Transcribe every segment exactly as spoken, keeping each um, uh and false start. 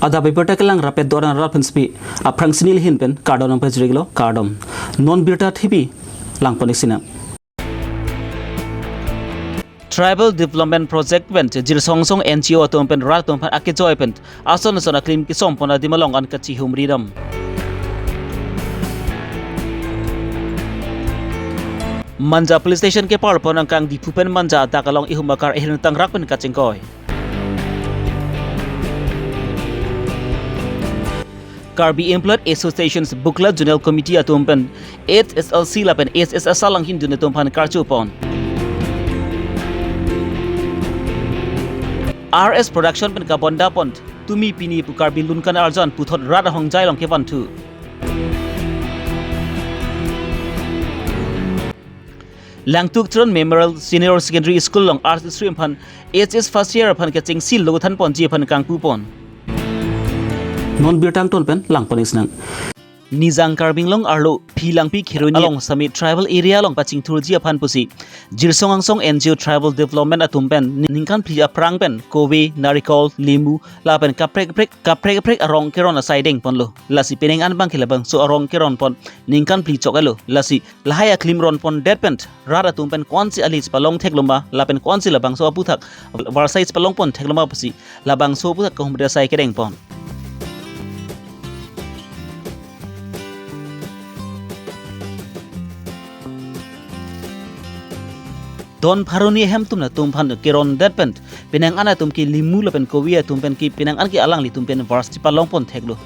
Adap abirta kelang rapet doran rat pensi aphrangsi neli ahin pen kardom nangpajirlo, kardom. Non birta thipi langpon-ik sinang. Tribal Development Project pen Jirsong Angsong N G O atum pen rat atum aphan akejoi pen ason ason aklim kesong pon adim along an kachihumri dam. Manja Police Station kepar pon angkang Diphu pen Manja adak along ihum akar ehin tangrak pen kachingkoi. Karbi Employed Associations Bukla Zonal Committee atum pen H S L C lapen H S S alanghin dun atum aphan karcho pon. R S Production pen kabonda pon tumi pini pu Karbi Lunkan Arjan puthot rat ahongjai along kevanthu. Langtuk Teron Memorial Senior Secondary School along Arts Stream aphan H S first year aphan kechengsi logo than ponji aphan kangpu pon. Non birta angton pen langpon-ik sinang. Nijang Karbi Anglong arlo Philangpi Kheroni along sami tribal area along pachingthurji aphan pusi Jirsong Angsong N G O Tribal Development atum pen ningkan phli aphrang pen kove, narikol, limu lapen kaprek kaprek kaprek kaprek arong keron asai deng ponlo. Lasi penang an abangke labangso arong keron pon ningkan phli chok-etlo. Lasi lahai aklim ron pon det pen rat atum pen ko-ansi ali chepalong thekloma lapen ko-ansi labangso aputhak varsai chepalong pon thekloma pusi labangso aputhak kahumri asai kedeng pon. Don Pharoni ahem atum atum aphan keron det pen penang an atum ke limu lapen kove atum pen ke penang an ke alanglitum pen vars chepalong pon theklo.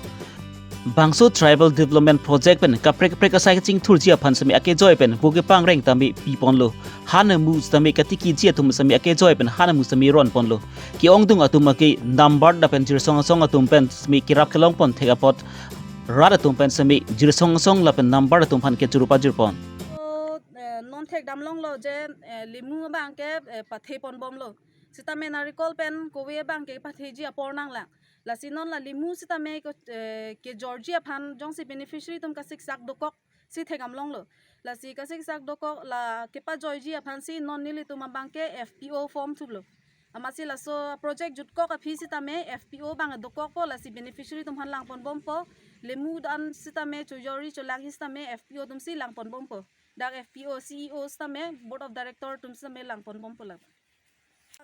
Bangso Tribal Development Project pen kaprek kaprek asai kachingthurji aphan sami akejoi pen vo kepangreng tame pi ponlo. Han amu sitame katikiji atum sami akejoi pen han amu sami ron ponlo. Ke-ongdung atum ake Nambard lapen Jirsong Angsong atum pen sami kerap kelong pon thek apot rat atum pen sami Jirsong Angsong lapen Nambard atum aphan kechuru pajir pon. So, eh, non thekdam longlo je, eh, limu abangke, eh, pathe ponbomlo. Sitame narikol pen kove abangke patheji apor nanglang. Lasi non la limu sitame ko, eh, kejorji aphan jongsi beneficiary atum kasiksak dokok si thekdam longlo. Lasi kasiksak dokok la kepajoiji aphansi non nelitum abangke F P O form thuplo. Amatsi laso project jutkok aphi sitame F P O abang dokokpo, lasi beneficiary atum aphan lang ponbompo. Limu dan sitame chojorji cholangji sitame F P O atumsi lang ponbompo. Dak F P O C E O sitame Board of Director atum sitame lang ponbompo la.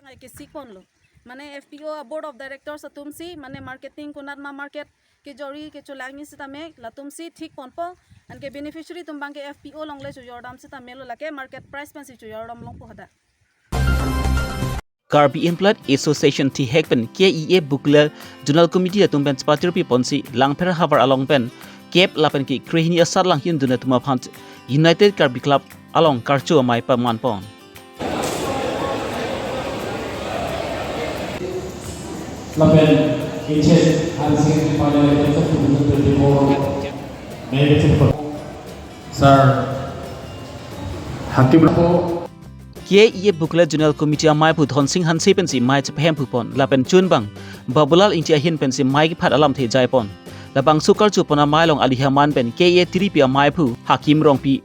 Ngai kesik ponlo. Mane F P O a Board of Directors atumsi, mane marketing konat ma market kejorji kecholangji sitame latumsi thik ponpo. Anke beneficiary atum abangke F P O along le chojordam sitame lo, lake market price pensi chojordam longpo hadak. Karbi Employed Association thihek pen K E A Bukla Zonal Committee atum pen chepatirpi ponsi Langpher havar along pen kep lapen ke krehini asat alanghin dun atum aphan United Karbi Club along karcho amei paman pon. Lapen H S Higher Secondary Final Exam two thousand twenty-four May Sir Hakim Rapo. K E A Bukla Zonal Committee amei aphu Dhonsing Hanse pensi mei chepahemphu pon lapen chunbang Babulal Ingti ahin pensi mei kephat alamthe jai pon. Labangso karcho pon amei along alihaman pen K E A tiripi amei aphu Hakim Rongpi,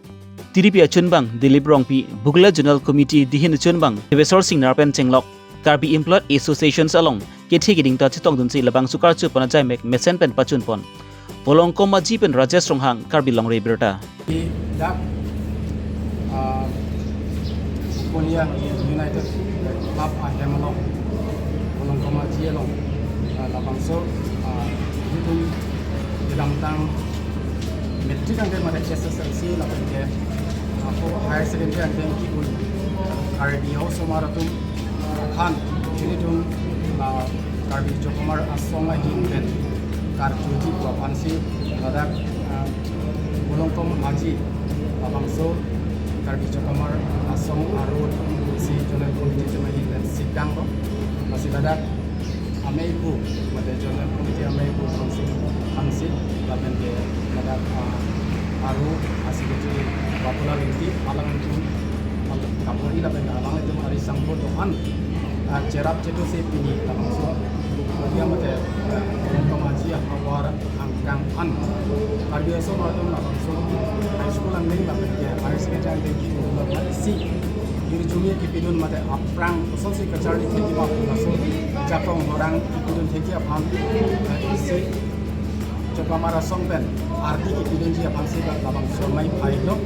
tiripi achunbang Dilip Rongpi, Bukla Zonal Committee dihin achunbang Deveswar Singnar pen chenglok Karbi Employed Associations along kethe keding ta chetongdunsi labangso karcho pon ajaimek mesen pen pachun pon. Volongkom Aji pen Rajesh Ronghang, Karbi Longri Abirta. Dak, ah, Korea United Club ahem along, Volongkom Aji along, ah, labangso, ah, itum kedamtang matric angke mate H S S L C lapen ke, ah, higher secondary angke ki un, Karbi osomar atum aphan, nelitum, ah, Karbi Chokomar Asong ahin pen karjuji pu aphansi ladak, ah, Volongkom Aji labangso Karbi Chokomar Asong aro si Zonal Committee atum ahin pen sikdam lo. Lasi ladak amei aphu, mate Zonal Committee amei aphu Dhonsing Hanse, lapen ke ladak, ah, aro a-secretary Babulal Ingti, alanglitum, alang kapori lapen alanglitum ari sangpo dohan, ah, cherap chetu si pini labangso, kemudian mate, ah, Volongkom Aji ahavar angkang an Karbi osomar atum labangso high school angdeng lapen ke higher secondary angdeng kipu lapen isi, iri Tumi kipidun mate aphrang kosonsi kacharli thekji ma laso jakong horang kipidun thekji aphan, eh, isi Chopamar asong pen ardi kipidunji aphansi labangso mai phai lo.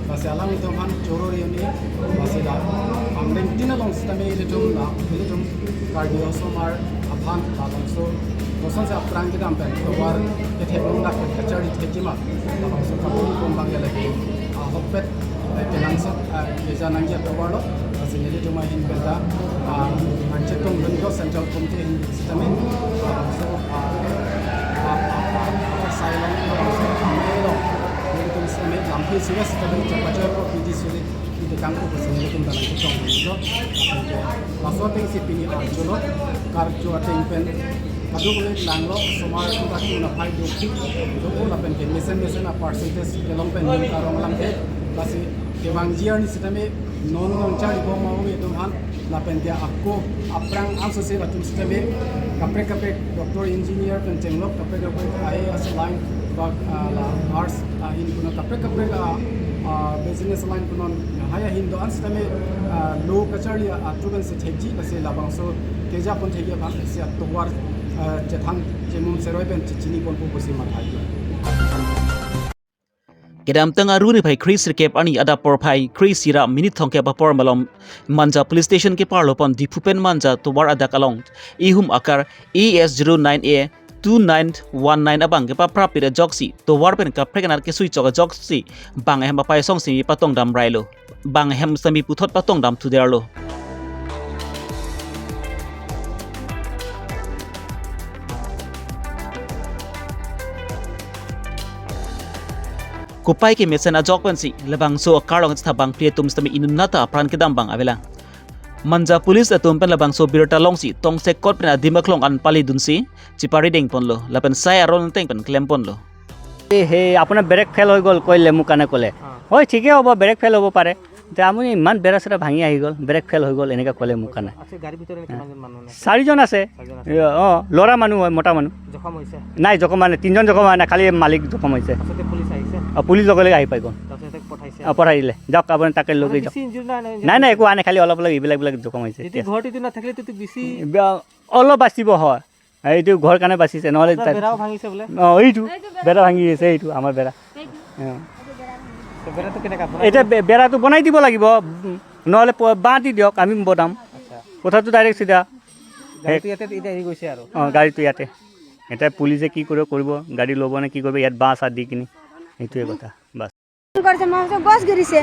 Lasi alanglitum aphan choro ri-un-e, lasi la pangdeng tin along sitame ilitum la, ilitum Karbi osomar aphan labangso kosonsi aphrang kedam pen tovar ketheklong dak pen kacharli thekji ma, labangso kapuli pon abang ya lagi ahokpet, eh, kelangsot, eh, keja nangji atovar lo. Lasi nelitum ahin pen ta, ah, nangchetongdun lo Central Committee ahin sitame, labangso, ah, ah, ah, ah, ah, sai along, labangso amei along nelitum sitame lamthe suri sitame chapachor ko P D suri, P D kangko ko sitame nelitum ta nangchetongdun lo. Laso atengsi pini arjulo, karju ateng pen kadokave langlo, osomar atum ta kina phai dukthik do-o lapen ke mesen mesen a-percentage kelong pen ning karong alamthe. Lasi kevangji arni sitame non nangcharlibom ma-ove atum aphan lapen ke ako aphrang ansose latum sitame kaprek kaprek doctor, engineer pen chenglok kaprek kaprek I A S line ba, ah, la arts ahin kuno kaprek kaprek, ah, ah, business line kuno hai ahin do-an sitame, ah, lo kacharli atum pensi thekji, lasi labangso keja pon thekji aphansi atovar, ah, chethang chemum seroi pen chechini ponpo pusi mathai. Kedamtang arni phai kre sirkep arni adap porphai kre isi ra minit thomkep apor malom Manja Police Station keparlo pon Diphu pen Manja tovar adak along ihum akar A S zero nine A two nine one nine abang kepaprap pira ajoksi tovar pen kaprek anat kesui chok ajoksi bang ahem apai asong simi patongdam railo. Bang ahem sitame puthot patongdam thuderlo. Kopai kemesen ajok pensi labangso akarlong chethabang pri atum sitame inut nata apran kedam bang avelang. Manja Police atum pen labangso birta longsi tongsekot pen adim aklong an palidunsi chipari deng ponlo lapen sai aron ateng pen klem ponlo. এই সেই আপোনাৰ break fail হৈ গ'ল কৰিলে মোক কাৰণে ক'লে। অ। হয়, ঠিকেই হ'ব, ব্ৰেক ফেল হ'ব পাৰে। এতিয়া আপুনি ইমান বেৰা চেৰা ভাঙি আহি গ'ল, ব্ৰেক ফেল হৈ গ'ল, এনেকৈ ক'লে মোক কাৰণে। আচ্ছা, গাড়ীৰ ভিতৰত এনে কিমানজন মানুহ আছে? চাৰিজন আছে। চাৰিজন আছে। এ, অ, ল'ৰা মানুহ হয়, মতা মানুহ। জখম হৈছে? নাই, জখম হোৱা নাই, তিনিজন জখম হোৱা নাই, খালি মালিক জখম হৈছে। আচলতে পুলিচ আহিছে? অ, পুলিচ লগে লগে আহি পাই গ'ল। তাৰপিছত তাক পঠাইছে? অ, পঠাই দিলে, যাওক আপুনি তাকে লৈ মানে যাওক। বেছি ইনজুৰ্ড নাই, নাই ইনজুৰ্ড? নাই, নাই, একো হোৱা নাই, খালি অলপ অলপ এইবিলাক এইবিলাক জখম হৈছে। যদি ঘৰটো এইটো নাথাকিলে তো বেছি বে-, অলপ বাচিব হয়। এইটো ঘৰ কাৰণে বাচিছে, নহ'লে আপোনাৰ তাত বেৰাও ভাঙিছে বোলে? অ, এইটো বেৰা ভাঙি গৈছে, এইটো আমাৰ বেৰা। অ। তো বেৰাটো কেনেকা বনাই এতিয়া দিব? বে-, বেৰাটো বনাই দিব লাগিব, উম, নহ'লে প-, বাঁহ দি দিয়ক, আমি বনাম। আচ্ছা। কথাটো ডাইৰেক্ট চিধা। গাড়ীটো ইয়াতে এতিয়া আহি গৈছে আৰু? অ, গাড়ীটো ইয়াতে। এতিয়া পুলিচে কি কৰে কৰিব, গাড়ী ল'ব নে কি কৰিব, ইয়াত বাঁহ চাহ দি কিনি, সেইটোৱে কথা, বাছ। কৰিছে, মই ভাবিছোঁ গছ গিৰিছে,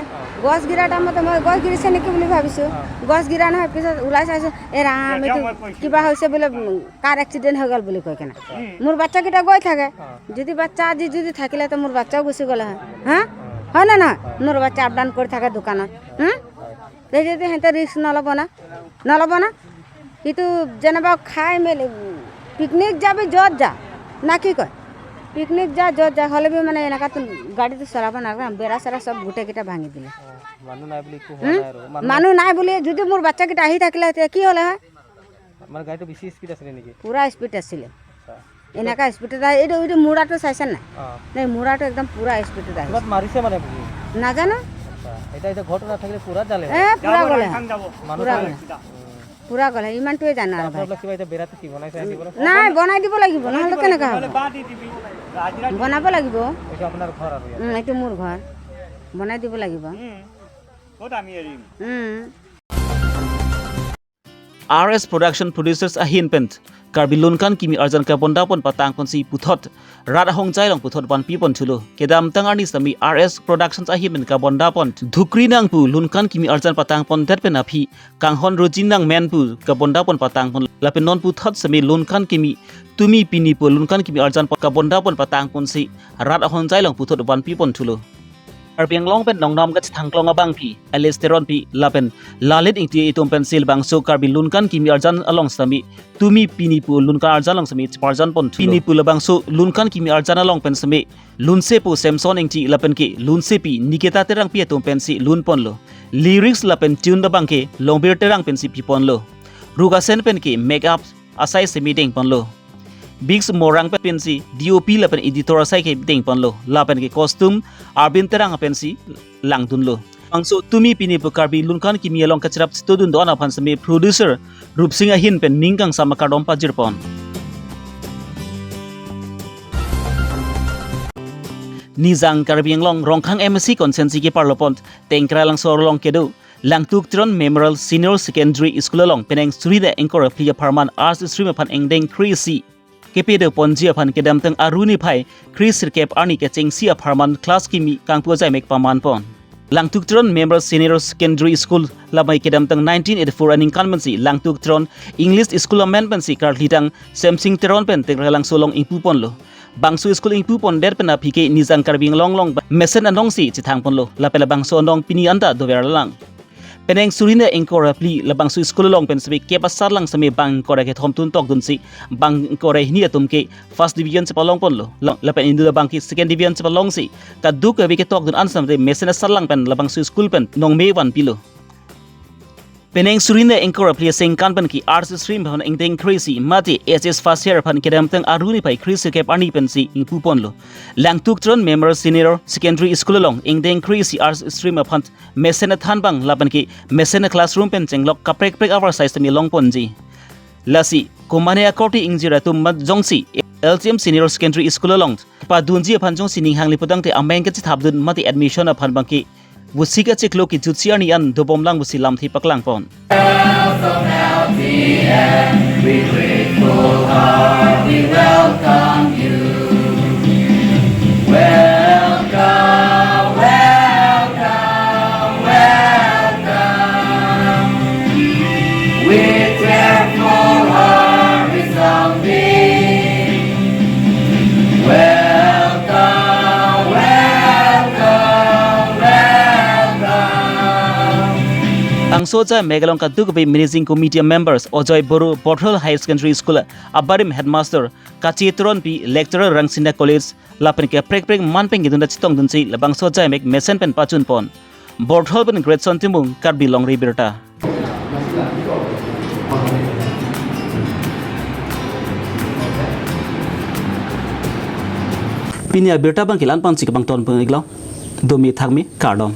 গছ গিৰা টাইমতে মই গছ গিৰিছে নেকি বুলি ভাবিছোঁ। অ। গছ গিৰা নহয়, পিছত ওলাই চাইছোঁ, এ ৰাম, এইটো কিবা হৈছে বোলে, উম, কাৰ এক্সিডেণ্ট হৈ গ'ল বুলি কৈ কেনে। অ। মোৰ বাচ্চাকেইটা গৈ থাকে, অ। যদি বাচ্চা আজি যদি থাকিলে তো মোৰ বাচ্চাও গুচি গ'লে হয়, হা? অ। হয় নে নহয়? অ। মোৰ বাচ্চা আপ ডাউন কৰি থাকে দোকানত, হুম? হয়। তে যদি সিহঁতে ৰিস্ক নল'ব না, নল'ব না? এইটো যেনিবা খাই মেলি, পিকনিক যাবি য'ত যা, না কি কয়? পিকনিক যা, য'ত যা, হ'লে বি মানে এনেকুৱাতো গাড়ীটো চলাব নালাগে, বেৰা চেৰা চব গোটেইকেইটা ভাঙি দিলে। অ, মানুহ নাই বুলি একো হোৱা হুম? নাই আৰু। মানুহ মানুহ নাই বুলি যদি মোৰ বাচ্চাকেইটা আহি থাকিলে, তেতিয়া কি হ'লে হয়? আমাৰ গাড়ীটো বেছি স্পীড আছিলে নেকি? পুৰা স্পীড আছিলে। আচ্ছা। এনেকা স্পীডত আহে, এইটো, এইটো মুৰাটো চাইছে নাই? অ। নাই, মুৰাটো একদম পুৰা স্পীডত আহে। কিবা মাৰিছে মানে নেকি? নাজানো। আচ্ছা, এতিয়া, এতিয়া ঘৰটো নাথাকিলে পুৰা জালে এ, হয়। পুৰা গ'লে হয়। মানুহ পুৰা চালে? গ'লে। উম। পুৰা গ'লে, ইমানটোৱে জানো আৰু ভাই। আপোনালোকে কিবা এতিয়া বেৰাটো কি বনাইছে, কি বনাইছে? নাই, বনাই দিব লাগিব, নহ'লে কেনেকা হ'ব? বনাব লাগিব। এইটো আপোনাৰ ঘৰ আৰু ইয়াত? উম, এইটো মোৰ ঘৰ। বনাই দিব লাগিব। উম। ক'ত আমি এৰিম? উম। R S Production Producers ahin pen Karbi Lunkan Kimi Arjan kabondapon patangponsi puthot rat ahongjai along puthot vanpipon thulo. Kedamtang arni sitame R S Productions ahin pen kabondapon Dhukri nangpu Lunkan Kimi Arjan patangpondet pen aphi Kanghon Rojin nangmen pu kabondapon patangpon lapen non puthot sitame Lunkan Kimi Tumi Pini pu Lunkan Kimi Arjan kabondapon patangponsi rat ahongjai along puthot vanpipon thulo. Karbi Anglong pen nongnam kachethangklong abangpi, Alice Teronpi lapen Lalit Ingti atum pensi labangso Karbi Lunkan Kimi Arjan along sitame Tumi Pini pu Lunkan Arjan along sitame cheparjanpon thulo. Pini pu labangso Lunkan Kimi Arjan along pen sitame Lunse pu Samson Ingti lapen ke Lunsepi Nikita Terangpi atum pensi lunponlo. Lyrics lapen tune abang ke Longbir Terang pensi piponlo. Rugasen pen ke make up asai sitame dengponlo. Biggs Morang pensi D O P lapen editor asai ke dengponlo. Lapen ke costume Arvin Terang pensi langdunlo. Bangso tumi pini pu Karbi Lun Khan Kimi along kachirap chitudun do-an aphan seme producer Rupsing ahin pen ning kangsam akardom pajirpon. Nijang Karbi Anglong Rongkhang M A C constituency keparlopon Tengkralangso arlo along kedo Langtuk Teron Memorial Senior Secondary School along penang suri ingkoi ra phli apharman Arts Stream aphan ingdeng kre-isi kepadoponji aphan kedamtang Aru niphai kre-sirkep arni kechengsi apharman class kimi kangpu ajaimek pamanpon. Langtuk Teron Memorial Senior Secondary School labang kedamtang nineteen eighty-four aningkan pensi Langtuk Teron English School amen pensi karlidang Semsing Teron pen Tengkralangso along ingpuponlo. Bangso school ingpupondet pen aphi ke Nijang Karbi Anglong along mesen anong si chethangponlo. Lapen labangso anong pini anta doverlang. Penang suri ingkoi ra phli labangso school along pen seme kep asarlang seme bang ingkoi ra kethom tun tokdunsi bang ingkoi ra hini atum ke first division chepalongponlo. Lo-, lapen inut abang ke second division chepalongsi kadokave ketokdun an seme mesen asarlang pen labangso school pen nongme vanpilo. Penang suri ingkoi ra phli asengkan pen ke Arts Stream aphan ingdeng kre-isi mate H S first year aphan kedamtang Aru niphai kre-sirkep arni pensi ingpuponlo. Langtuk Teron Memorial Senior Secondary School along ingdeng kre-isi Arts Stream aphan mesen athan bang lapen ke mesen a-classroom pen chenglok kaprek prek avar sai seme longponji. Lasi komane akorte ingjir atum mat jongsi L C M Senior Secondary School along padunji aphan jongsi ning hangli putangte ameng kachethapdun mate admission aphan bang ke vusik achiklo kejutsi arni an dobomlang pusi lamthe paklangpon. Welcome L T M, with grateful heart we welcome you. Welcome, welcome, welcome. With grateful heart resounding. Welcome, welcome, welcome. Bangso ajaimek along kadokave Managing Committee members Ajoy Boro, Borthol Higher Secondary School abarim headmaster Kachi Teronpi, lecturer Rangsina College, lapen ke kaprek prek man pen kedun ta chetongdunsi labangso ajaimek mesen pen pachunpon. Borthol pen Greatson Timung, Karbi Longri Abirta. Pini abirta bang ke la-an pensi kepangton pon-iklo. Domi thakmi, kardom.